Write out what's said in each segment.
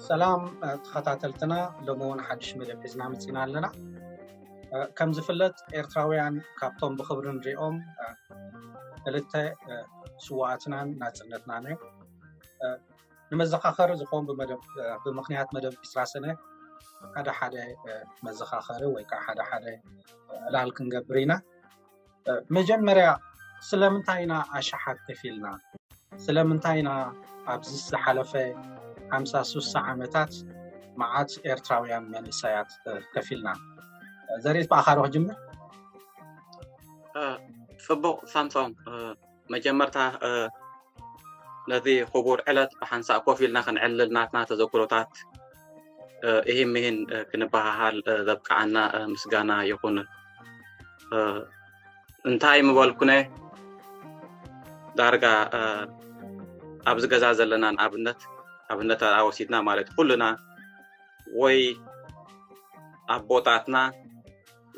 ሰላም ተኸታተልትና፣ ሎሚ እውን ሓድሽ መደብ ሒዝና መፂና ኣለና። ከም ዝፍለጥ ኤርትራውያን ካብቶም ብኽብሪ ንሪኦም ክልተ ስዋኣትናን ናፅነትናን እዮም። ንመዘኻኸሪ ዝኸውን ብመደብ፣ ብምኽንያት መደብ ዕስራ ሰነ ሓደ ሓደ መዘኻኸሪ ወይ ከዓ ሓደ ሓደ ዕላል ክንገብር ኢና። መጀመርያ ስለምንታይ ኢና ኣሽሓት ከፊልና? ስለምንታይ ኢና ኣብዚ ዝሓለፈ ሓምሳ ሱሳ ዓመታት መዓት ኤርትራውያን መንእሰያት ከፊልና? ዘሬት፣ ብኣኻ ዶ ክጅምር? ጽቡቕ ሳምሶም፣ መጀመርታ ነዚ ክቡር ዕለት ብሓንሳእ ኮፍ ኢልና ክንዕልል ናትና ተዘክሮታት እሂን ምሂን ክንበሃሃል ዘብቅዓና ምስጋና ይኹን። እንታይ ምበልኩነ፣ ዳርጋ ኣብዚ ገዛ ዘለና ንኣብነት ኣብነት ኣወሲድና ማለት ኩልና ወይ ኣቦታትና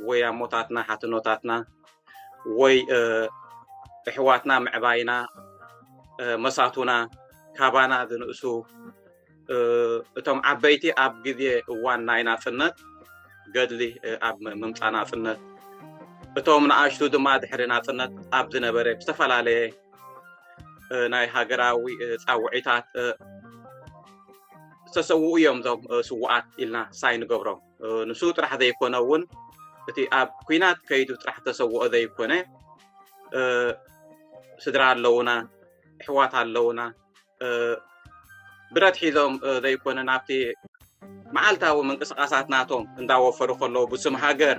ወይ ኣሞታትና ሓትኖታትና ወይ ኣሕዋትና ምዕባይና መሳቱና ካባና ዝንእሱ እቶም ዓበይቲ ኣብ ግዜ እዋን ናይ ናፅነት ገድሊ ኣብ ምምፃእ ናፅነት እቶም ንኣሽቱ ድማ ድሕሪ ናፅነት ኣብ ዝነበረ ዝተፈላለየ ናይ ሃገራዊ ፃውዒታት ዝተሰውኡ እዮም እዞም ስውኣት ኢልና ሳይ ንገብሮም። ንሱ ጥራሕ ዘይኮነ እውን እቲ ኣብ ኩናት ከይዱ ጥራሕ ተሰውኦ ዘይኮነ ስድራ ኣለውና፣ ኣሕዋት ኣለውና፣ ብረት ሒዞም ዘይኮነ ናብቲ መዓልታዊ ምንቅስቃሳት ናቶም እንዳወፈሩ ከለዉ ብስም ሃገር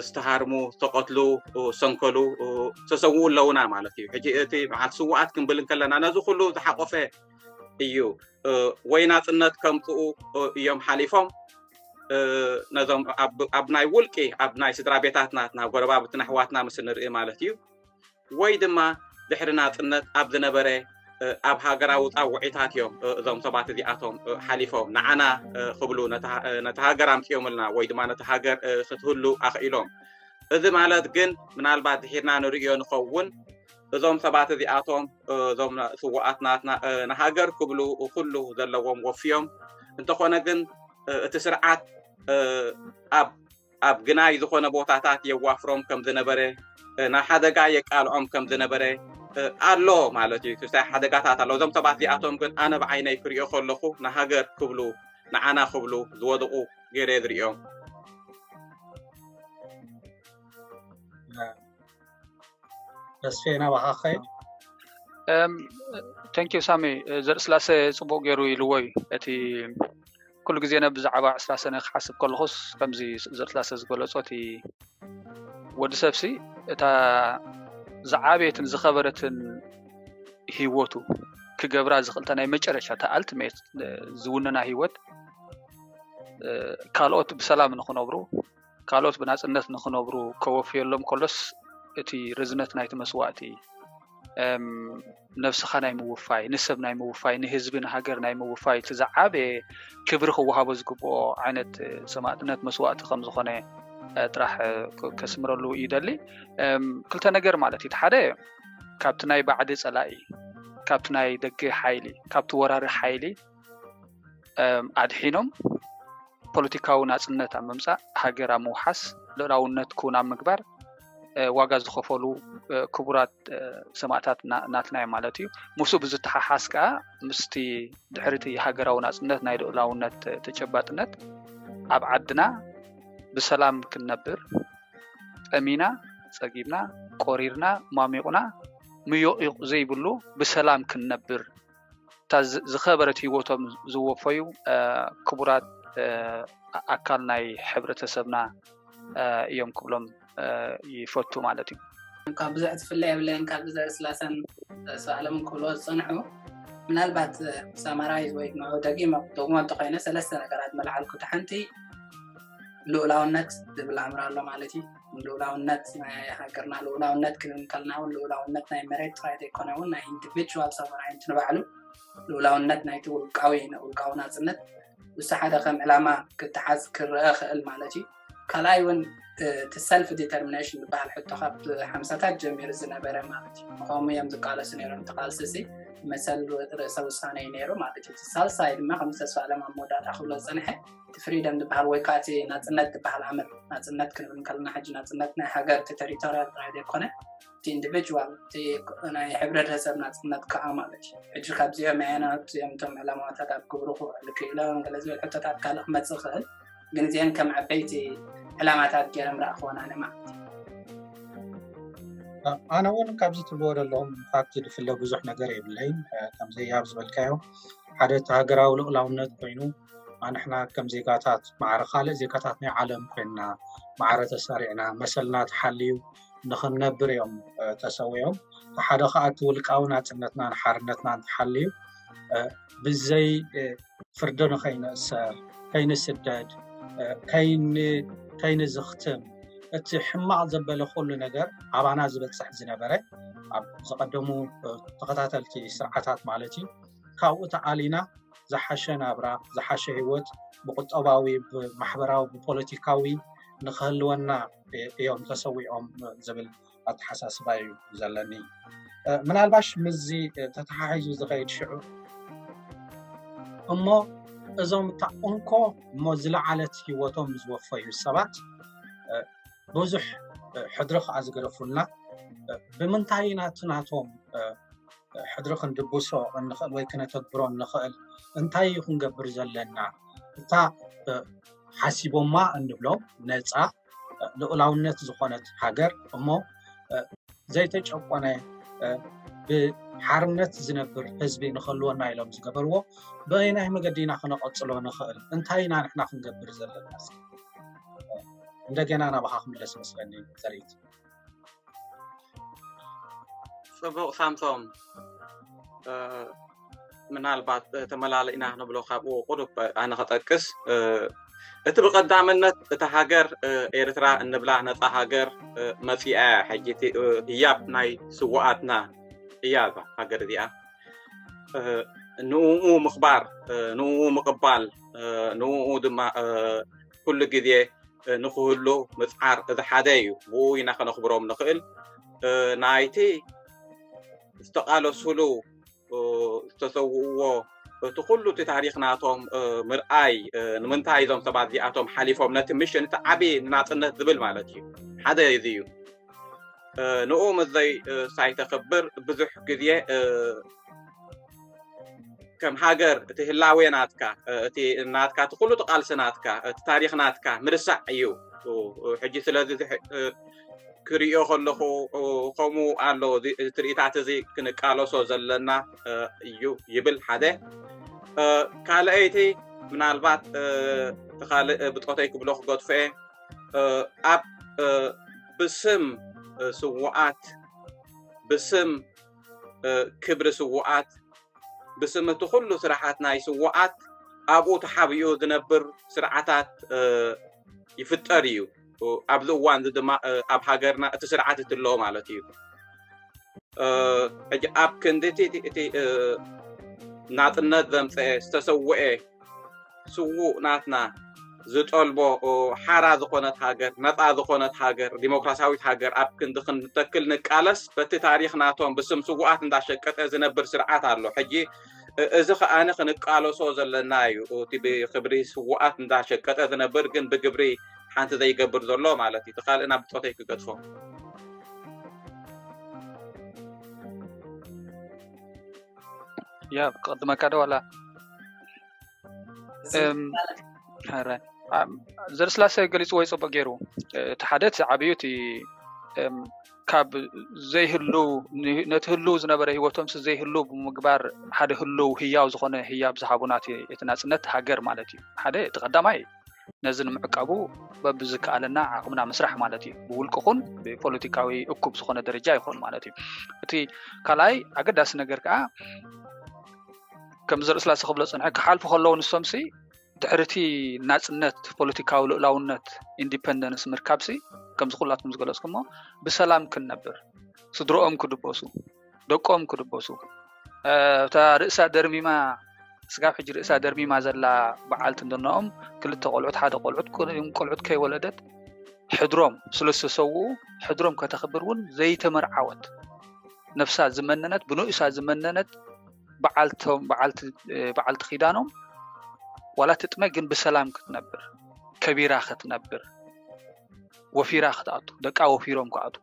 ዝተሃርሙ፣ ዝተቐትሉ፣ ዝተሰንከሉ፣ ዝተሰውኡ ኣለውና ማለት እዩ። ሕጂ እቲ መዓልቲ ስውኣት ክንብል እንከለና ነዚ ኩሉ ዝሓቆፈ እዩ። ወይ ናፅነት ከምፅኡ እዮም ሓሊፎም። ነዞም ኣብ ናይ ውልቂ ኣብ ናይ ስድራ ቤታትና ናብ ጎረባብትና ኣሕዋትና ምስ ንርኢ ማለት እዩ። ወይ ድማ ድሕሪ ናፅነት ኣብ ዝነበረ ኣብ ሃገራዊ ፃውዒታት እዮም እዞም ሰባት እዚኣቶም ሓሊፎም ንዓና ክብሉ ነቲ ሃገር ኣምፅኦምልና ወይ ድማ ነቲ ሃገር ክትህሉ ኣኽኢሎም። እዚ ማለት ግን ምናልባት ድሒርና ንርእዮ ንኸውን እዞም ሰባት እዚኣቶም እዞም ስውኣት ናትና ንሃገር ክብሉ ኩሉ ዘለዎም ወፍዮም። እንተኾነ ግን እቲ ስርዓት ኣብ ኣብ ግናይ ዝኾነ ቦታታት የዋፍሮም ከም ዝነበረ ናብ ሓደጋ የቃልዖም ከም ዝነበረ ኣሎ ማለት እዩ። ክስታይ ሓደጋታት ኣሎ። እዞም ሰባት እዚኣቶም ግን ኣነ ብዓይነይ ክሪኦ ከለኹ ንሃገር ክብሉ ንዓና ክብሉ ዝወደቑ ገይረ ዝሪኦም። ተስፌ ናባኻ ክኸይድ። ተንኪዩ ሳሚ። ዘርእስላሴ ፅቡቅ ገይሩ ኢልዎ እዩ። እቲ ኩሉ ግዜ ነ ብዛዕባ ዕስራ ሰነ ክሓስብ ከለኹስ ከምዚ ዘርእስላሴ ዝገለፆ እቲ ወዲ ሰብሲ እታ ዝዓበየትን ዝኸበረትን ህይወቱ ክገብራ ዝኽእልታ ናይ መጨረሻ እታ ኣልቲሜት ዝውንና ህይወት ካልኦት ብሰላም ንክነብሩ ካልኦት ብናፅነት ንክነብሩ ከወፍየሎም ከሎስ እቲ ርዝነት ናይቲ መስዋእቲ ነብስኻ ናይ ምውፋይ ንሰብ ናይ ምውፋይ ንህዝቢ ንሃገር ናይ ምውፋይ እቲ ዝዓበየ ክብሪ ክወሃቦ ዝግብኦ ዓይነት ሰማእትነት መስዋእቲ ከም ዝኾነ ጥራሕ ከስምረሉ ይደሊ። ክልተ ነገር ማለት እዩ። ሓደ ካብቲ ናይ ባዕዲ ፀላኢ ካብቲ ናይ ደገ ሓይሊ ካብቲ ወራሪ ሓይሊ ኣድሒኖም ፖለቲካዊ ናፅነት ኣብ ምምፃእ ሃገር ኣብ ምውሓስ ልእላውነት ክውን ኣብ ምግባር ዋጋ ዝኸፈሉ ክቡራት ሰማእታት ናትና እዮም ማለት እዩ። ምስኡ ብዝተሓሓዝ ከዓ ምስቲ ድሕሪቲ ሃገራዊ ናፅነት ናይ ልእላውነት ተጨባጥነት ኣብ ዓድና ብሰላም ክንነብር ጠሚና ፀጊብና ቆሪርና ሟሚቑና ምዮቕ ዘይብሉ ብሰላም ክንነብር እታ ዝኸበረት ህይወቶም ዝወፈዩ ክቡራት ኣካል ናይ ሕብረተሰብና እዮም ክብሎም ይፈቱ ማለት እዩ። ካብ ብዙሕ ዝፍለ የብለን ካብ ዘርእስላሰን ሰኣለምን ክብልዎ ዝፀንሑ ምናልባት ሳማራይዝ ወይ ንዑ ደጊመ ክደግሞ እንተኮይነ ሰለስተ ነገራት መልዓልኩ። እቲ ሓንቲ ልኡላውነት ዝብል ኣምር ኣሎ ማለት እዩ። ልኡላውነት ናይ ሃገርና ልኡላውነት ክብል እንከልና እውን ልኡላውነት ናይ መሬት ጥራይ ዘይኮነ እውን ናይ ኢንዲቪጁዋል ሶቨራይንቲ ንባዕሉ ልኡላውነት ናይቲ ውልቃዊ ውልቃዊ ናፅነት ብሱ ሓደ ከም ዕላማ ክተሓዝ ክረአ ክእል ማለት እዩ። ካልኣይ እውን እቲ ሰልፍ ዲተርሚኔሽን ዝበሃል ሕቶ ካብ ሓምሳታት ጀሚሩ ዝነበረ ማለት እዩ። ንኸምኡ እዮም ዝቃለሱ ነይሮም። እቲ ቃልሲ ሲ መሰል ርእሰ ውሳነ እዩ ነይሩ ማለት እዩ። ሳልሳይ ድማ ከምዚ ተስፋ ኣለማ መወዳእታ ክብሎ ዝፀንሐ እቲ ፍሪደም ዝበሃል ወይ ከዓ እቲ ናፅነት ዝበሃል ኣምር ናፅነት ክንብል ከለና ሕጂ ናፅነት ናይ ሃገር እቲ ቴሪቶሪያል ጥራይ ዘይኮነ እቲ ኢንዲቪጁዋል እቲ ናይ ሕብረተሰብ ናፅነት ከዓ ማለት እዩ። ሕጂ ካብዚኦም ኣየናት እዮም እቶም ዕላማታት ኣብ ግብሩ ክውዕሉ ክኢሎም ገለ ዝብል ሕቶታት ካልእ ክመፅእ ይኽእል። ግን እዚአን ከም ዓበይቲ ዕላማታት ገይረ ምረኣኽወን ኣነ ማለት እዩ። ኣነ እውን ካብዚ ትብልዎ ዘለኹም ኢንፋክት ዝፍለ ብዙሕ ነገር የብለይን። ከምዚ ያብ ዝበልካዮ ሓደ እቲ ሃገራዊ ልኡላውነት ኮይኑ ኣንሕና ከም ዜጋታት ማዕረ ካልእ ዜጋታት ናይ ዓለም ኮይንና ማዕረ ተሰሪዕና መሰልና ተሓልዩ ንክንነብር እዮም ተሰዊኦም። ሓደ ከዓ እቲ ውልቃዊ ናፅነትናን ሓርነትናን ተሓልዩ ብዘይ ፍርዲ ንኸይንእሰር፣ ከይንስደድ፣ ከይንዝኽትም፣ እቲ ሕማቕ ዘበለ ኩሉ ነገር ኣባና ዝበፅሕ ዝነበረ ኣብ ዝቐደሙ ተኸታተልቲ ስርዓታት ማለት እዩ። ካብኡ ተኣሊና ዝሓሸ ናብራ፣ ዝሓሸ ህይወት ብቁጠባዊ፣ ብማሕበራዊ፣ ብፖለቲካዊ ንክህልወና እዮም ተሰዊኦም ዝብል ኣተሓሳስባ እዩ ዘለኒ። ምናልባሽ ምስዚ ተተሓሒዙ ዝኸይድ ሽዑ እሞ እዞም እታ እንኮ እሞ ዝለዓለት ህይወቶም ዝወፈዩ ሰባት ብዙሕ ሕድሪ ከዓ ዝገደፉልና ብምንታይ ናቲ ናቶም ሕድሪ ክንድብሶ እንኽእል ወይ ክነተግብሮ እንኽእል እንታይ እዩ ክንገብር ዘለና? እታ ሓሲቦማ እንብሎም ነፃ ልኡላውነት ዝኾነት ሃገር እሞ ዘይተጨቆነ ብሓርነት ዝነብር ህዝቢ ንክህልወና ኢሎም ዝገበርዎ በየናይ መገዲ ኢና ክነቐፅሎ ንኽእል? እንታይ ኢና ንሕና ክንገብር ዘለና? እንደገና ናባኻ ክምለስ መስለኒ ዘርኢት። ፅቡቕ ሳምሶም፣ ምናልባት ተመላሊእና ንብሎ ካብኡ ቁሩብ ኣነ ከጠቅስ፣ እቲ ብቐዳምነት እታ ሃገር ኤርትራ እንብላ ነፃ ሃገር መፂኣ እያ። ሕጂ እቲ ህያብ ናይ ስውኣትና እያ እዛ ሃገር እዚኣ። ንኡ ምኽባር፣ ንኡ ምቕባል፣ ንኡ ድማ ኩሉ ግዜ ንክህሉ ምፅዓር እዚ ሓደ እዩ። ብኡ ኢና ከነኽብሮም ንኽእል። ናይቲ ዝተቓለሱሉ ዝተሰውእዎ እቲ ኩሉ እቲ ታሪክ ናቶም ምርኣይ ንምንታይ እዞም ሰባት እዚኣቶም ሓሊፎም ነቲ ምሽን እቲ ዓብዪ ንናፅነት ዝብል ማለት እዩ ሓደ እዚ እዩ። ንኡ ምስ ዘይ ሳይተኽብር ብዙሕ ግዜ ከም ሃገር እቲ ህላዌ ናትካ እቲ ናትካ እቲ ኩሉ እቲ ቃልሲ ናትካ እቲ ታሪክ ናትካ ምርሳዕ እዩ። ሕጂ ስለዚ ክሪኦ ከለኹ ከምኡ ኣሎ ትርኢታት እዚ ክንቃለሶ ዘለና እዩ ይብል ሓደ። ካልኣይቲ ምናልባት እቲ ካልእ ብፆተይ ክብሎ ክገድፎ እየ ኣብ ብስም ስውኣት ብስም ክብሪ ስውኣት ብስም እቲ ኩሉ ስራሓት ናይ ስውኣት ኣብኡ ተሓቢኡ ዝነብር ስርዓታት ይፍጠር እዩ። ኣብዚ እዋን እዚ ድማ ኣብ ሃገርና እቲ ስርዓት እቲ ኣሎ ማለት እዩ። ሕጂ ኣብ ክንዲ እቲ ናፅነት ዘምፀአ ዝተሰወአ ስዉእ ናትና ዝጠልቦ ሓራ ዝኾነት ሃገር፣ ነፃ ዝኾነት ሃገር፣ ዲሞክራሲያዊት ሃገር ኣብ ክንዲ ክንተክል ንቃለስ በቲ ታሪኽ ናቶም ብስም ስዉኣት እንዳሸቀጠ ዝነብር ስርዓት ኣሎ። ሕጂ እዚ ከኣ ክንቃለሶ ዘለና እዩ። እቲ ብክብሪ ስዉኣት እንዳሸቀጠ ዝነብር ግን ብግብሪ ሓንቲ ዘይገብር ዘሎ ማለት እዩ። ካልእ ናብ ብፆተይ ክገድፎ። ያ ክቕድመካ ዶ ዋላ ዘርስላሰ ገሊፅዎ ይፅቡቅ ገይሩ። እቲ ሓደ እቲ ዓብዩ እቲ ካብ ዘይህሉ ነቲ ህሉ ዝነበረ ህይወቶም ዘይህሉ ብምግባር ሓደ ህሉ ህያው ዝኾነ ህያብ ዝሃቡና እቲ ናፅነት ሃገር ማለት እዩ። ሓደ እቲ ቀዳማይ ነዚ ንምዕቃቡ በብዝከኣለና ዓቕምና ምስራሕ ማለት እዩ። ብውልቂ ኹን ብፖለቲካዊ እኩብ ዝኾነ ደረጃ ይኾን ማለት እዩ። እቲ ካልኣይ ኣገዳሲ ነገር ከዓ ከም ዘርእስላሰ ክብሎ ፀንሐ ክሓልፉ ከለዉ ንሶምሲ ድሕርቲ ናፅነት ፖለቲካዊ ልእላውነት ኢንዲፐንደንስ ምርካብሲ ከምዚ ኩላትኩም ዝገለፅኩሞ ብሰላም ክንነብር ስድሮኦም ክድበሱ ደቆም ክድበሱ እታ ርእሳ ደርሚማ ስጋብ ሕጂ ርእሳ ደርሚማ ዘላ በዓልቲ እንደነኦም ክልተ ቆልዑት ሓደ ቆልዑት ቆልዑት ከይወለደት ሕድሮም ስለ ዝተሰውኡ ሕድሮም ከተኽብር እውን ዘይተመርዓወት ነፍሳ ዝመነነት ብንኡሳ ዝመነነት በዓልቲ ኪዳኖም ዋላ ትጥመ ግን ብሰላም ክትነብር፣ ከቢራ ክትነብር፣ ወፊራ ክትኣቱ፣ ደቃ ወፊሮም ክኣቱ፣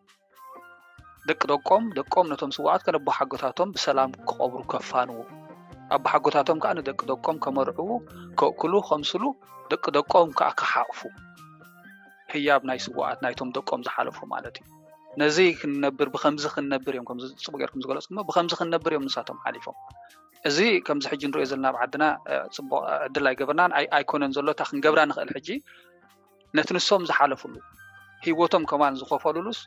ደቂ ደቆም ደቆም ነቶም ስውኣት ከነቦሓጎታቶም ብሰላም ክቐብሩ ከፋንዉ፣ ኣቦሓጎታቶም ከዓ ንደቂ ደቆም ከመርዕዉ፣ ከእክሉ፣ ከምስሉ፣ ደቂ ደቆም ከዓ ክሓቕፉ፣ ህያብ ናይ ስውኣት ናይቶም ደቆም ዝሓለፉ ማለት እዩ። ነዚ ክንነብር ብከምዚ ክንነብር እዮም ከምዚ ፅቡቅ ገርኩም ዝገለፅኩሞ ብከምዚ ክንነብር እዮም ንሳቶም ሓሊፎም። እዚ ከምዚ ሕጂ ንሪኦ ዘለና ኣብ ዓድና ፅቡቅ ዕድል ኣይገበርናን ኣይኮነን ዘሎ እታ ክንገብራ ንኽእል ሕጂ ነቲ ንሶም ዝሓለፍሉ ህይወቶም ከማን ዝኸፈሉሉስ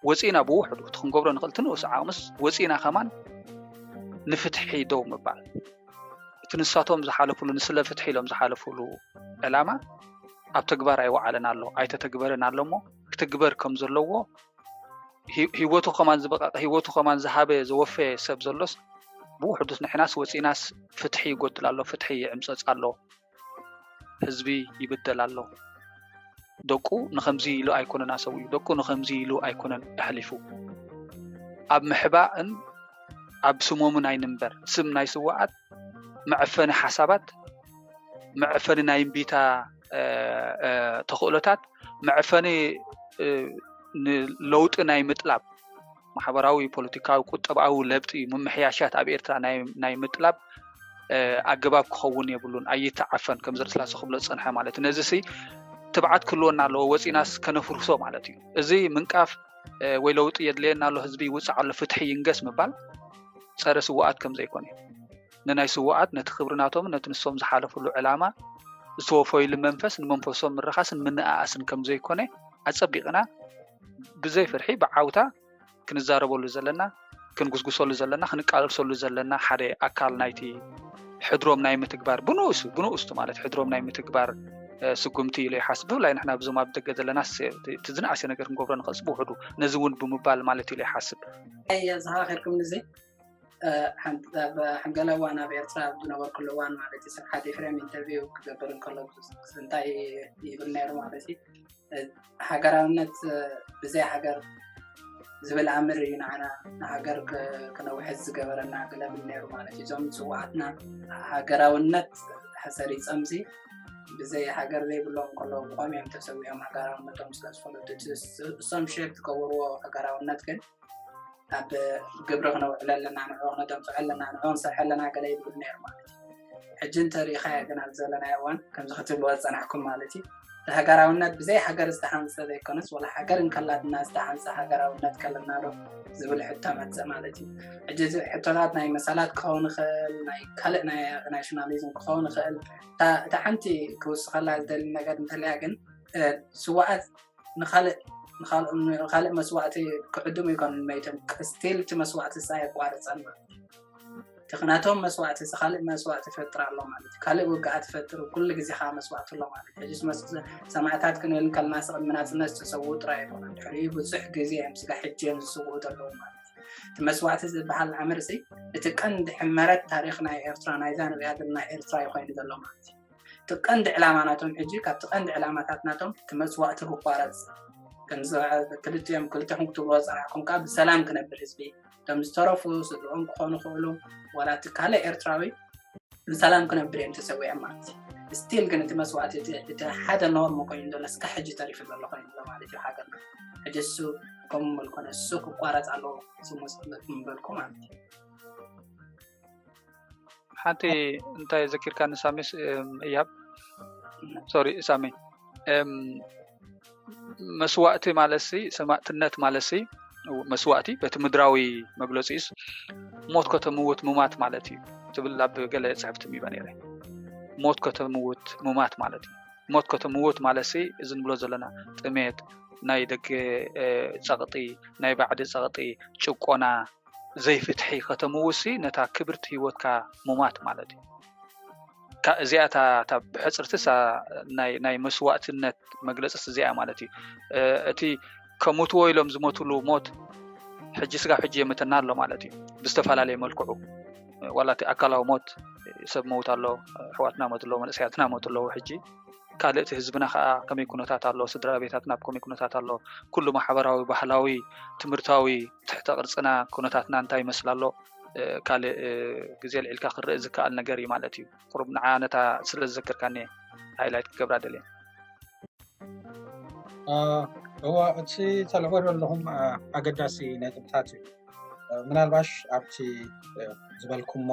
ወፂና ብውሕዱ እቲ ክንገብሮ ንኽእል ትንኡስ ዓቕምስ ወፂና ከማን ንፍትሒ ደው ምባል እቲ ንሳቶም ዝሓለፍሉ ንስለ ፍትሒ ኢሎም ዝሓለፍሉ ዕላማ ኣብ ተግባር ኣይወዓለን ኣሎ ኣይተተግበርን ኣሎ እሞ ክትግበር ከም ዘለዎ ህይወቱ ከማን ዝበቃ ህይወቱ ከማን ዝሃበ ዘወፈየ ሰብ ዘሎስ ብውሕዱስ ንሕናስ ወፂናስ ፍትሒ ይጎድል ኣሎ ፍትሒ ይዕምፀፅ ኣሎ ህዝቢ ይብደል ኣሎ ደቁ ንኸምዚ ኢሉ ኣይኮነን ኣሰዊኡ ደቁ ንኸምዚ ኢሉ ኣይኮነን ኣሕሊፉ ኣብ ምሕባእን ኣብ ስሞምን ኣይንንበር ስም ናይ ስዋኣት መዕፈኒ ሓሳባት መዕፈኒ ናይ እምቢታ ተኽእሎታት መዕፈኒ ንለውጢ ናይ ምጥላብ ማሕበራዊ ፖለቲካዊ ቁጠባዊ ለብጢ ምምሕያሻት ኣብ ኤርትራ ናይ ምጥላብ ኣገባብ ክኸውን የብሉን ኣይተዓፈን ከም ዘርእስላሰ ክብሎ ዝፀንሐ ማለት እዩ ነዚ ሲ ትብዓት ክህልወና ኣለዎ ወፂናስ ከነፍርሶ ማለት እዩ እዚ ምንቃፍ ወይ ለውጢ የድልየና ኣሎ ህዝቢ ይውፃዕ ኣሎ ፍትሒ ይንገስ ምባል ፀረ ስዋኣት ከም ዘይኮነ ንናይ ስዋኣት ነቲ ክብሪ ናቶም ነቲ ንሶም ዝሓለፍሉ ዕላማ ዝተወፈይሉ መንፈስ ንመንፈሶም ምርኻስን ምንኣኣስን ከም ዘይኮነ ኣፀቢቕና ብዘይ ፍርሒ ብዓውታ ክንዛረበሉ ዘለና ክንጉስጉሰሉ ዘለና ክንቃለሰሉ ዘለና ሓደ ኣካል ናይቲ ሕድሮም ናይ ምትግባር ብንኡሱ ብንኡስቱ ማለት ሕድሮም ናይ ምትግባር ስጉምቲ ኢሉ ይሓስብ ብፍላይ ንሕና ብዞም ኣብ ደገ ዘለና እቲ ዝነኣሰ ነገር ክንገብሮ ንኽእል ብውሕዱ ነዚ እውን ብምባል ማለት ኢሉ ይሓስብ ዝሃኸርኩም ንዚ ሓንገለ እዋን ኣብ ኤርትራ ኣብ ዝነበርኩሉ እዋን ማለት እዩ ስብሓት ኤፍሬም ኢንተርቪው ክገብር እንከሎ እንታይ ይብል ነይሩ ማለት እዩ ሃገራውነት ብዘይ ሃገር ዝብል ኣምር እዩ ንዓና ንሃገር ክነውሕዝ ዝገበረና ገለብል ነይሩ ማለት እዩ እዞም ስውኣትና ሃገራውነት ሰሪፆምሲ ብዘይ ሃገር ዘይብሎም ከለዉ ብቆም እዮም ተሰዊኦም ሃገራውነቶም ስለ ዝፈለጡ እሶም ሸር ዝገበርዎ ሃገራውነት ግን ኣብ ግብሪ ክነውዕሎ ኣለና ንዕኡ ክነተንፍዖ ኣለና ንዕኡ ክንሰርሐ ኣለና ገለ ይብሉ ነይሩ ማለት እዩ ሕጂ እንተሪኢኻዮ ግን ኣብ ዘለናዮ እዋን ከምዚ ክትብልዎ ዝፀናሕኩም ማለት እዩ እቲ ሃገራውነት ብዘይ ሃገር ዝተሃንፀ ዘይኮነስ ወላ ሃገር እንከላትና ዝተሃንፀ ሃገራውነት ከለና ዶ ዝብል ሕቶ መፅእ ማለት እዩ ሕጂ እዚ ሕቶታት ናይ መሰላት ክኸውን ይኽእል ናይ ካልእ ናይ ናሽናሊዝም ክኸውን ይኽእል እታ ሓንቲ ክውስኸላ ዝደሊ ነገር እንተለያ ግን ስዋኣት ንኻልእ ንኻልእ መስዋእቲ ክዕድሙ ይኮኑ መይቶም ስቲል እቲ መስዋእቲ ሳ የቋርፀን ማለት እዩ እቲ ክናቶም መስዋእቲ እዚ ካልእ መስዋእቲ ይፈጥር ኣሎ ማለት እዩ ካልእ ውግኣት ይፈጥር ኩሉ ግዜ ከዓ መስዋእቲ ኣሎ ማለት እዩ ሕጂ ሰማዕታት ክንብል ከልና ስቕድሚ ናፅነት ዝተሰውኡ ጥራይ ኣይኮነ ድሕሪኡ ብዙሕ ግዜ እዮም ስጋ ሕጂ እዮም ዝስውኡ ዘለዉ ማለት እዩ እቲ መስዋእቲ ዝበሃል ኣምር ሲ እቲ ቀንዲ ሕመረት ታሪክ ናይ ኤርትራ ናይዛ ንሪኣ ዘለና ኤርትራ እዩ ኮይኑ ዘሎ ማለት እዩ እቲ ቀንዲ ዕላማ ናቶም ሕጂ ካብቲ ቀንዲ ዕላማታት ናቶም እቲ መስዋእቲ ክቋረፅ ክልቲኦም ክልተኹም ክትብልዎ ዝፀናሕኩም ከዓ ብሰላም ክነብር ህዝቢ እቶም ዝተረፉ ስድርኦም ክኾኑ ክእሉ ዋላ እቲ ካልእ ኤርትራዊ ብሰላም ክነብር እዮም ተሰዊዖም ማለት እዩ ስቲል ግን እቲ መስዋእቲ እቲ ሓደ ኖርም ኮይኑ ዘሎ እስካ ሕጂ ተሪፉ ዘሎ ኮይኑ ዘሎ ማለት እዩ ሃገርና ሕጂ እሱ ከምኡ መልኮነ እሱ ክቋረፅ ኣለዎ ዝመስለኩም በልኩ ማለት እዩ ሓንቲ እንታይ ዘኪርካኒ ሳሚ እያብ ሶሪ ሳሚ መስዋእቲ ማለትሲ ሰማእትነት ማለትሲ መስዋእቲ በቲ ምድራዊ መግለፂስ ሞት ከተምውት ሙማት ማለት እዩ ትብል ኣብ ገለ ፅሕፍቲ ሚበ ነይረ ሞት ከተምውት ሙማት ማለት እዩ ሞት ከተምውት ማለትሲ እዚ ንብሎ ዘለና ጥሜት ናይ ደገ ፀቕጢ ናይ ባዕዲ ፀቕጢ ጭቆና ዘይፍትሒ ከተምውሲ ነታ ክብርቲ ህይወትካ ሙማት ማለት እዩ እዚኣ እታ ብሕፅርትስ ናይ መስዋእትነት መግለፅስ እዚኣ ማለት እዩ እቲ ከሙትዎ ኢሎም ዝሞትሉ ሞት ሕጂ ስጋብ ሕጂ የምተና ኣሎ ማለት እዩ ብዝተፈላለየ መልክዑ ዋላ እቲ ኣካላዊ ሞት ሰብ መውት ኣሎ ኣሕዋትና ሞት ኣለዎ መንእሰያትና ሞት ኣለዎ ሕጂ ካልእ እቲ ህዝብና ከዓ ከመይ ኩነታት ኣሎ ስድራ ቤታትና ኣብ ከመይ ኩነታት ኣሎ ኩሉ ማሕበራዊ ባህላዊ ትምህርታዊ ትሕተ ቅርፅና ኩነታትና እንታይ ይመስል ኣሎ ካልእ ግዜ ልዒልካ ክረእ ዝከኣል ነገር እዩ ማለት እዩ። ቁሩብ ንዓ ነታ ስለ ዝዘከርካኒ ሃይላይት ክገብራ ደልየ። እዋ፣ እቲ ተልዕሎ ዘለኹም ኣገዳሲ ነጥብታት እዩ። ምናልባሽ ኣብቲ ዝበልኩሞ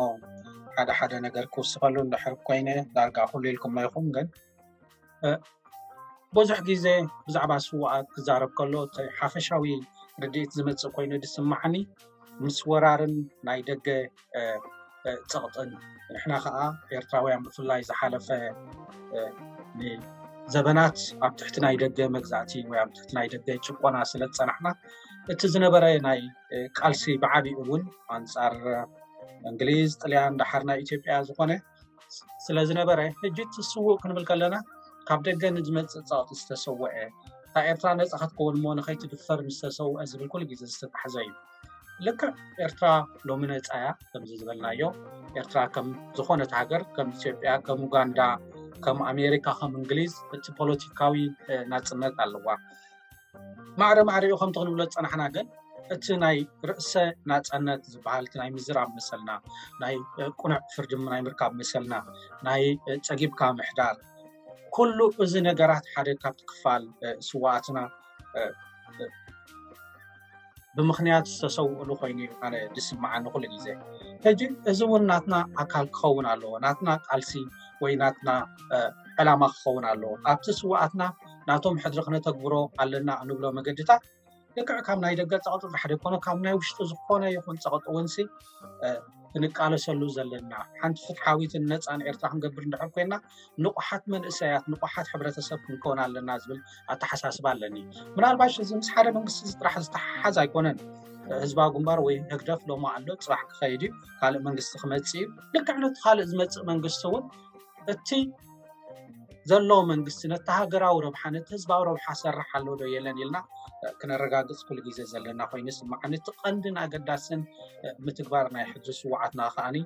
ሓደ ሓደ ነገር ክውስኸሉ እንድሕር ኮይነ፣ ዳርጋ ኩሉ ኢልኩሞ ኢኹም። ግን ብዙሕ ግዜ ብዛዕባ ስውኣት ክዛረብ ከሎ፣ እቲ ሓፈሻዊ ርድኢት ዝመፅእ ኮይኑ ዝስማዓኒ፣ ምስ ወራርን ናይ ደገ ፀቕጥን፣ ንሕና ከዓ ኤርትራውያን ብፍላይ ዝሓለፈ ንዘበናት ኣብ ትሕቲ ናይ ደገ መግዛእቲ ወይ ኣብ ትሕቲ ናይ ደገ ጭቆና ስለ ዝፀናሕና፣ እቲ ዝነበረ ናይ ቃልሲ ብዓቢኡ እውን ኣንፃር እንግሊዝ፣ ጥልያን፣ ደሓር ናይ ኢትዮጵያ ዝኾነ ስለ ዝነበረ፣ ሕጂ እቲ ስውእ ክንብል ከለና ካብ ደገ ንዝመፅእ ፀቕጢ ዝተሰወአ፣ እታ ኤርትራ ነፃ ክትከውን እሞ ንኸይትድፈር ዝተሰውአ ዝብል ኩሉ ግዜ ዝተታሕዘ እዩ። ልክዕ ኤርትራ ሎሚ ነፃ እያ። ከምዚ ዝበልናዮ፣ ኤርትራ ከም ዝኾነት ሃገር፣ ከም ኢትዮጵያ፣ ከም ኡጋንዳ፣ ከም ኣሜሪካ፣ ከም እንግሊዝ፣ እቲ ፖለቲካዊ ናፅነት ኣለዋ። ማዕረ ማዕሪኡ ከምቲ ክንብሎ ዝፀናሕና ግን፣ እቲ ናይ ርእሰ ናፃነት ዝበሃል፣ እቲ ናይ ምዝራብ መሰልና፣ ናይ ቁኑዕ ፍርዲ ናይ ምርካብ መሰልና፣ ናይ ፀጊብካ ምሕዳር፣ ኩሉ እዚ ነገራት ሓደ ካብቲ ክፋል ስውኣትና ብምኽንያት ዝተሰውእሉ ኮይኑ እዩ ኣነ ዝስምዓኒ ኩሉ ግዜ። ሕጂ እዚ እውን ናትና ኣካል ክኸውን ኣለዎ፣ ናትና ቃልሲ ወይ ናትና ዕላማ ክኸውን ኣለዎ። ኣብቲ ስውኣትና ናቶም ሕድሪ ክነተግብሮ ኣለና እንብሎ መገድታት ልክዕ ካብ ናይ ደገ ፀቕጢ ጥራሕ ዘይኮነ፣ ካብ ናይ ውሽጢ ዝኾነ ይኹን ፀቕጢ እውን ሲ ክንቃለሰሉ ዘለና፣ ሓንቲ ፍትሓዊትን ነፃን ኤርትራ ክንገብር እንድሕር ኮይና፣ ንቑሓት መንእሰያት፣ ንቑሓት ሕብረተሰብ ክንከውን ኣለና ዝብል ኣተሓሳስባ ኣለኒ። ምናልባሽ እዚ ምስ ሓደ መንግስቲ እዚ ጥራሕ ዝተሓሓዝ ኣይኮነን። ህዝባዊ ግንባር ወይ ህግደፍ ሎሚ ኣሎ፣ ፅባሕ ክኸይድ እዩ፣ ካልእ መንግስቲ ክመፅእ እዩ። ልክዕ ነቲ ካልእ ዝመፅእ መንግስቲ እውን እቲ ዘሎ መንግስቲ ነቲ ሃገራዊ ረብሓ፣ ነቲ ህዝባዊ ረብሓ ሰርሕ ኣሎ ዶ የለን ኢልና ክነረጋግፅ ኩሉ ግዜ ዘለና ኮይኑ ይስምዓኒ። እቲ ቀንድን ኣገዳስን ምትግባር ናይ ሕጂ ስውዓትና ከዓኒ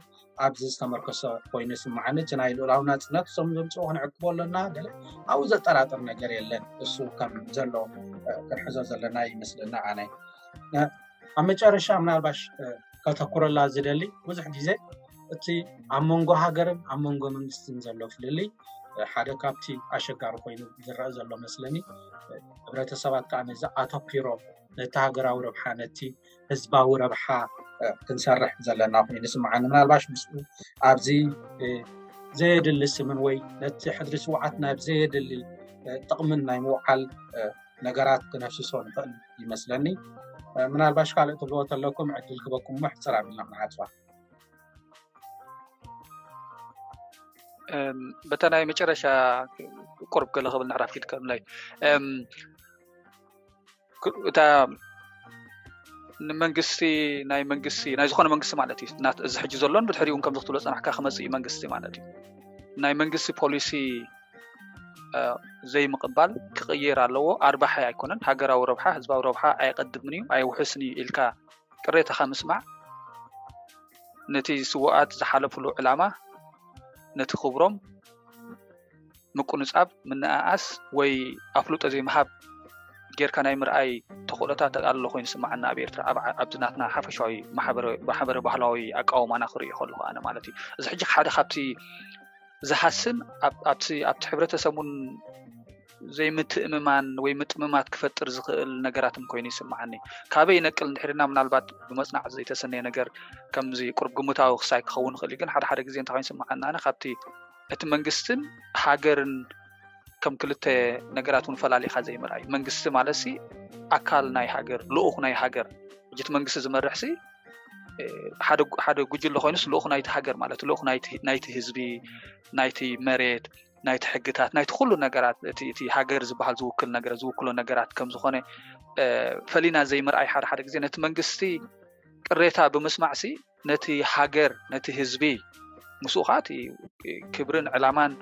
ኣብዚ ዝተመርኮሰ ኮይኑ ይስምዓኒ። እቲ ናይ ልኡላዊ ናፅነት እሶም ዘምፅኡ ክንዕቅቦ ኣለና፣ ገለ ኣብኡ ዘጠራጥር ነገር የለን። እሱ ከም ዘሎ ክንሕዞ ዘለና ይመስለና ኣነ። ኣብ መጨረሻ ምናልባሽ ከተኩረላ ዝደሊ፣ ብዙሕ ግዜ እቲ ኣብ መንጎ ሃገርን ኣብ መንጎ መንግስትን ዘሎ ፍልልይ ሓደ ካብቲ ኣሸጋሪ ኮይኑ ዝረአ ዘሎ መስለኒ። ሕብረተሰባት ከዓ ነዚ ኣተኪሮም ነቲ ሃገራዊ ረብሓ፣ ነቲ ህዝባዊ ረብሓ ክንሰርሕ ዘለና ኮይኑ ይስምዓኒ። ምናልባሽ ምስኡ ኣብዚ ዘየድሊ ስምን ወይ ነቲ ሕድሪ ስውዓት ናብ ዘየድሊ ጥቕምን ናይ ምውዓል ነገራት ክነፍስሶ ንኽእል ይመስለኒ። ምናልባሽ ካልእ ትብልዎ ተለኩም ዕድል ክበኩም፣ ሕፅር ኣቢልና ክንሓልፋ። በታ ናይ መጨረሻ ቁርብ ገለ ክብል ንሕራፍ ኪድ ከምላይ እታ ንመንግስቲ ናይ መንግስቲ ናይ ዝኾነ መንግስቲ ማለት እዩ። እዚ ሕጂ ዘሎን ብድሕሪኡ እውን ከምዚ ክትብሎ ፀናሕካ ክመፅእ እዩ መንግስቲ ማለት እዩ። ናይ መንግስቲ ፖሊሲ ዘይምቕባል ክቕየር ኣለዎ። ኣርባሓይ ኣይኮነን፣ ሃገራዊ ረብሓ ህዝባዊ ረብሓ ኣየቐድምን እዩ ኣየውሕስን እዩ ኢልካ ቅሬታኻ ምስማዕ ነቲ ስውኣት ዝሓለፍሉ ዕላማ ነቲ ክብሮም ምቁንጻብ፣ ምንኣኣስ ወይ ኣፍልጦ ዘይምሃብ ጌርካ ናይ ምርኣይ ተኽእሎታት ኣሎ ኮይኑ ይስምዓኒ ኣብ ኤርትራ፣ ኣብዚ ናትና ሓፈሻዊ ማሕበረ ባህላዊ ኣቃውማና ክርእዮ ከለኹ ኣነ ማለት እዩ። እዚ ሕጂ ሓደ ካብቲ ዝሃስን ኣብቲ ኣብቲ ሕብረተሰብ እውን ዘይምትእምማን ወይ ምጥምማት ክፈጥር ዝኽእል ነገራትን ኮይኑ ይስምዓኒ። ካበይ ይነቅል እንድሕርና ምናልባት ብመጽናዕቲ ዘይተሰነየ ነገር ከምዚ ቁርብ ግምታዊ ክሳይ ክኸውን ይኽእል እዩ። ግን ሓደ ሓደ ግዜ እንታይ ኮይኑ ይስምዓኒ ኣነ ካብቲ እቲ መንግስትን ሃገርን ከም ክልተ ነገራት እውን ፈላሊኻ ዘይምርኣይ። መንግስቲ ማለት ሲ ኣካል ናይ ሃገር፣ ልኡኽ ናይ ሃገር፣ ሕጂ እቲ መንግስቲ ዝመርሕ ሲ ሓደ ጉጅለ ኮይኑስ ልኡኽ ናይቲ ሃገር ማለት ልኡኽ ናይቲ ህዝቢ፣ ናይቲ መሬት፣ ናይቲ ሕግታት፣ ናይቲ ኩሉ ነገራት እቲ ሃገር ዝበሃል ዝውክል ነገር ዝውክሎ ነገራት ከም ዝኾነ ፈሊና ዘይምርኣይ ሓደ ሓደ ግዜ ነቲ መንግስቲ ቅሬታ ብምስማዕ ሲ ነቲ ሃገር ነቲ ህዝቢ ምስኡ ከዓ እቲ ክብርን ዕላማን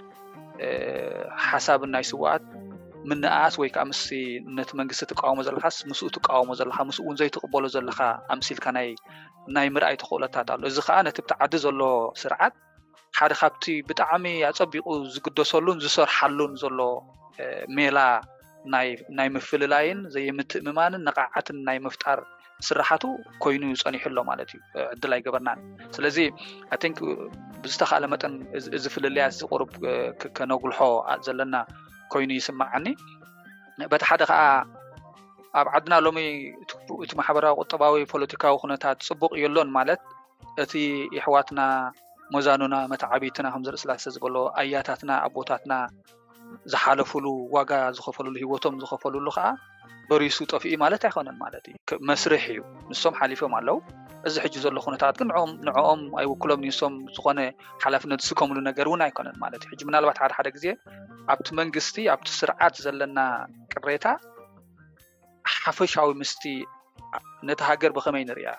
ሓሳብን ናይ ስውኣት ምንኣኣስ ወይ ከዓ ምስ ነቲ መንግስቲ ትቃወሞ ዘለካስ ምስኡ ትቃወሞ ዘለካ ምስኡ እውን ዘይትቕበሎ ዘለካ ኣምሲልካ ናይ ናይ ምርኣይ ተኽእሎታት ኣሎ። እዚ ከዓ ነቲ ብቲ ዓዲ ዘሎ ስርዓት ሓደ ካብቲ ብጣዕሚ ኣፀቢቑ ዝግደሰሉን ዝሰርሓሉን ዘሎ ሜላ ናይ ምፍልላይን ዘይምትእምማንን ነቓዓትን ናይ ምፍጣር ስራሓቱ ኮይኑ ጸኒሑ ኣሎ ማለት እዩ። ዕድል ኣይገበርናን። ስለዚ I think ብዝተኻለ መጠን እዚ ፍልልያት እዚ ቁሩብ ከነጉልሖ ዘለና ኮይኑ ይስምዓኒ። በቲ ሓደ ከዓ ኣብ ዓድና ሎሚ እቲ ማሕበራዊ፣ ቁጠባዊ፣ ፖለቲካዊ ኩነታት ጽቡቕ የሎን ማለት እቲ የሕዋትና መዛኑና መተዓብይትና ከም ዘርኢ ስላሰ ዝበሎ ኣያታትና ኣቦታትና ዝሓለፉሉ ዋጋ ዝኸፈሉሉ ህይወቶም ዝኸፈሉሉ ከዓ በሪሱ ጠፊኡ ማለት ኣይኮነን ማለት እዩ። መስርሕ እዩ። ንሶም ሓሊፎም ኣለዉ። እዚ ሕጂ ዘሎ ኩነታት ግን ንዕኦም ኣይውክሎም፣ ንሶም ዝኾነ ሓላፍነት ዝስከምሉ ነገር እውን ኣይኮነን ማለት እዩ። ሕጂ ምናልባት ሓደ ሓደ ግዜ ኣብቲ መንግስቲ ኣብቲ ስርዓት ዘለና ቅሬታ ሓፈሻዊ ምስቲ ነቲ ሃገር ብኸመይ ንሪኣ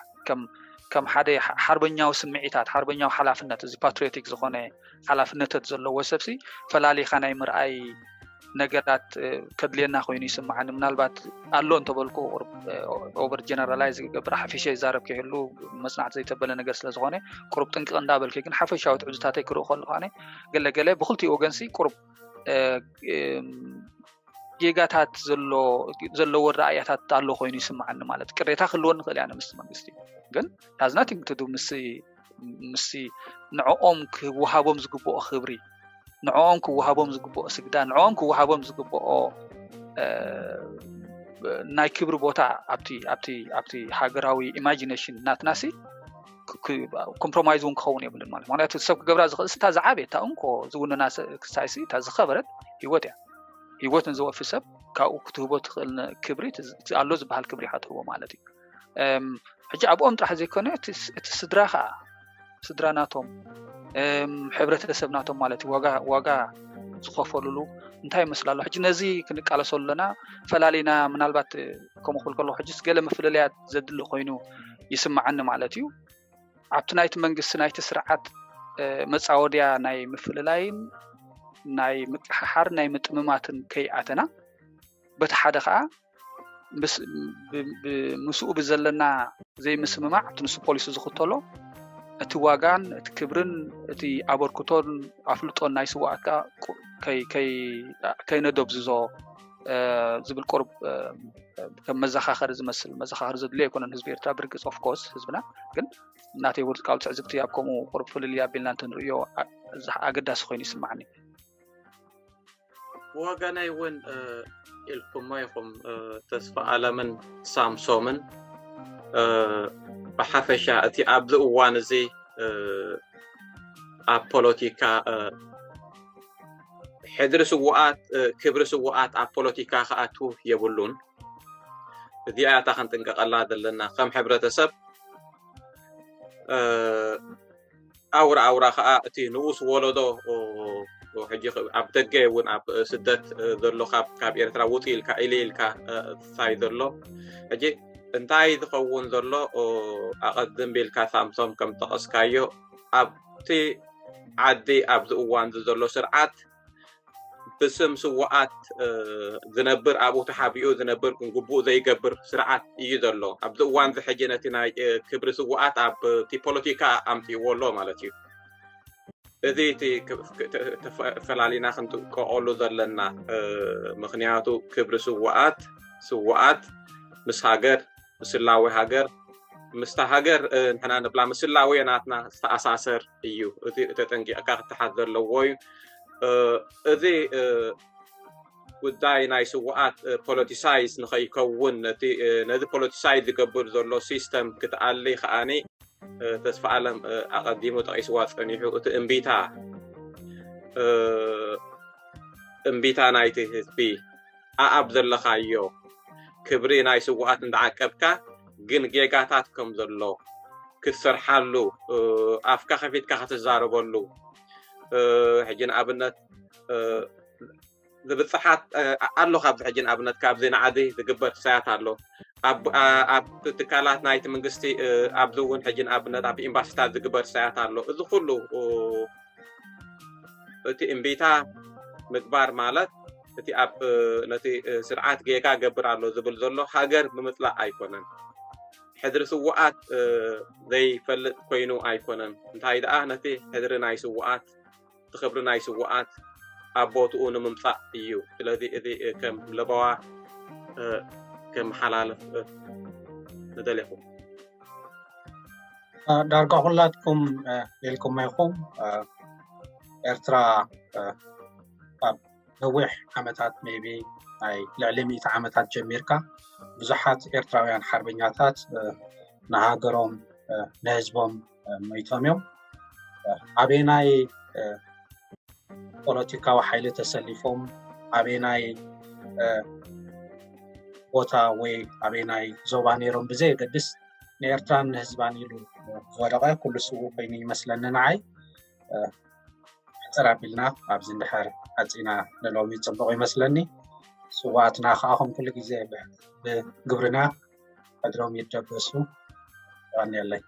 ከም ሓደ ሓርበኛዊ ስምዒታት ሓርበኛዊ ሓላፍነት እዚ ፓትሪዮቲክ ዝኾነ ሓላፍነተት ዘለዎ ሰብሲ ፈላሊኻ ናይ ምርኣይ ነገራት ከድልየና ኮይኑ ይስምዓኒ። ምናልባት ኣሎ እንተበልኩ ኦቨር ጀነራላይዝ ዝገብር ሓፊሸ ይዛረብ ከይህሉ መፅናዕቲ ዘይተበለ ነገር ስለዝኾነ ቁሩብ ጥንቅቕ እንዳበልከ ግን ሓፈሻዊ ትዕዝታተይ ክርኢ ከለኹ ኣነ ገለ ገለ ብክልቲኡ ወገንሲ ቁሩብ ጌጋታት ዘለዎ ረኣያታት ኣሎ ኮይኑ ይስምዓኒ። ማለት ቅሬታ ክህልወኒ ንኽእል እያ ንምስቲ መንግስቲ ግን has nothing to do ምስ ምስቲ ንዕኦም ክወሃቦም ዝግብኦ ክብሪ፣ ንዕኦም ክወሃቦም ዝግብኦ ስግዳ፣ ንዕኦም ክወሃቦም ዝግብኦ ናይ ክብሪ ቦታ ኣብቲ ኣብቲ ኣብቲ ሃገራዊ ኢማጂኔሽን ናትናሲ ኮምፕሮማይዝ እውን ክኸውን የብልን ማለት። ምክንያቱ ሰብ ክገብራ ዝኽእል ስታ ዝዓበየ እታ እንኮ ዝውንና ክሳይሲ እታ ዝኸበረት ህይወት እያ። ህይወት ንዝወፊ ሰብ ካብኡ ክትህቦ ትኽእል ክብሪ ኣሎ ዝበሃል ክብሪ ኢኻ ትህቦ ማለት እዩ። ሕጂ ኣብኦም ጥራሕ ዘይኮነ እቲ ስድራ ከዓ ስድራ ናቶም ሕብረተሰብ ናቶም ማለት እዩ ዋጋ ዝኸፈሉሉ እንታይ ይመስል ኣሎ። ሕጂ ነዚ ክንቃለሶ ኣለና ፈላሊና ምናልባት ከምኡ ክብል ከለኩ ሕጂ ገለ ምፍልልያት ዘድሊ ኮይኑ ይስምዓኒ ማለት እዩ። ኣብቲ ናይቲ መንግስቲ ናይቲ ስርዓት መፃወድያ ናይ ምፍልላይን ናይ ምቅሓሓር ናይ ምጥምማትን ከይኣተና በቲ ሓደ ከዓ ምስኡ ብዘለና ዘይምስምማዕ ኣብቲ ንሱ ፖሊሲ ዝኽተሎ እቲ ዋጋን እቲ ክብርን እቲ ኣበርክቶን ኣፍልጦን ናይ ስዋኣት ከዓ ከይነደብዝዞ ዝብል ቁርብ ከም መዘኻኸሪ ዝመስል መዘኻኸሪ ዘድልዮ ኣይኮነን ህዝቢ ኤርትራ ብርግፅ ኦፍኮርስ ህዝብና ግን ናተይ ውርድ ቃል ትዕዝብቲ ኣብ ከምኡ ቁርብ ፍልልይ ኣቢልና እንትንርእዮ ኣገዳሲ ኮይኑ ይስምዓኒ። ብወገነይ እውን ኢልኩሞ ኢኹም ተስፋ ኣለምን ሳምሶምን ብሓፈሻ እቲ ኣብዚ እዋን እዚ ኣብ ፖለቲካ ሕድሪ ስውኣት ክብሪ ስውኣት ኣብ ፖለቲካ ክኣቱ የብሉን። እዚኣ እታ ክንጥንቀቐላ ዘለና ከም ሕብረተሰብ ኣውራ ኣውራ ከዓ እቲ ንኡስ ወለዶ ሕጂ ኣብ ደገ እውን ኣብ ስደት ዘሎ ካብ ኤርትራ ውፅ ኢልካ ኢሊ ኢልካ እንታይ ዘሎ ሕጂ እንታይ ዝኸውን ዘሎ ኣቐድም ቢልካ ሳምሶም ከም ጠቐስካዮ ኣብቲ ዓዲ ኣብዚ እዋን ዘሎ ስርዓት ብስም ስውኣት ዝነብር ኣብኡ ተሓቢኡ ዝነብር ግቡእ ዘይገብር ስርዓት እዩ ዘሎ። ኣብዚ እዋን እዚ ሕጂ ነቲ ናይ ክብሪ ስውኣት ኣብቲ ፖለቲካ ኣምፅእዎ ኣሎ ማለት እዩ። እዚ እቲ ፈላሊና ክንጥቀቀሉ ዘለና ምክንያቱ ክብሪ ስውኣት ስውኣት ምስ ሃገር ምስላዊ ሃገር ምስታ ሃገር ንሕና ንብላ ምስላዊ ናትና ዝተኣሳሰር እዩ። እቲ ተጠንቂቕካ ክትሓዝ ዘለዎ እዩ። እዚ ጉዳይ ናይ ስውኣት ፖለቲሳይዝ ንኸይከውን ነዚ ፖለቲሳይዝ ዝገብር ዘሎ ሲስተም ክትኣሊ ከዓኒ ተስፋ ኣለም ኣቐዲሙ ጠቒስዋ ፀኒሑ እቲ እምቢታ እምቢታ ናይቲ ህዝቢ ኣኣብ ዘለኻዮ ክብሪ ናይ ስውኣት እንዳዓቀብካ ግን ጌጋታት ከም ዘሎ ክትሰርሓሉ ኣፍካ ከፊትካ ክትዛረበሉ ሕጂ ንኣብነት ዝብፅሓት ኣሎ። ካብዚ ሕጂ ንኣብነት ካብዚ ንዓዲ ዝግበር ክሳያት ኣሎ ኣብ ትካላት ናይቲ መንግስቲ ኣብዚ እውን ሕጂ ንኣብነት ኣብ ኤምባሲታት ዝግበር ክሳያት ኣሎ። እዚ ኩሉ እቲ እምቢታ ምግባር ማለት እቲ ኣብ ነቲ ስርዓት ጌጋ ገብር ኣሎ ዝብል ዘሎ ሃገር ብምፅላእ ኣይኮነን። ሕድሪ ስውኣት ዘይፈልጥ ኮይኑ ኣይኮነን። እንታይ ደኣ ነቲ ሕድሪ ናይ ስውኣት እቲ ክብሪ ናይ ስውኣት ኣብ ቦትኡ ንምምፃእ እዩ። ስለዚ እዚ ከም ለበዋ ከመሓላልፍ ንደሊኹም። ዳርጋ ኩላትኩም ኢልኩም ኢኹም። ኤርትራ ካብ ነዊሕ ዓመታት፣ maybe ናይ ልዕሊ ሚእቲ ዓመታት ጀሚርካ ብዙሓት ኤርትራውያን ሓርበኛታት ንሃገሮም ንህዝቦም ሞይቶም እዮም። ኣበየናይ ፖለቲካዊ ሓይሊ ተሰሊፎም፣ ኣበየናይ ቦታ ወይ ኣበየናይ ዞባ ነይሮም ብዘየገድስ ንኤርትራን ንህዝባን ኢሉ ዝወደቐ ኩሉ ስውእ ኮይኑ ይመስለኒ ንዓይ። ሕፅር ኣቢልና ኣብዚ እንድሕር ዓፂና ንሎሚ ፅቡቕ ይመስለኒ። ስውኣትና ከዓ ከም ኩሉ ግዜ ብግብርና ሕድሮም ይደበሱ። የቐንየለይ።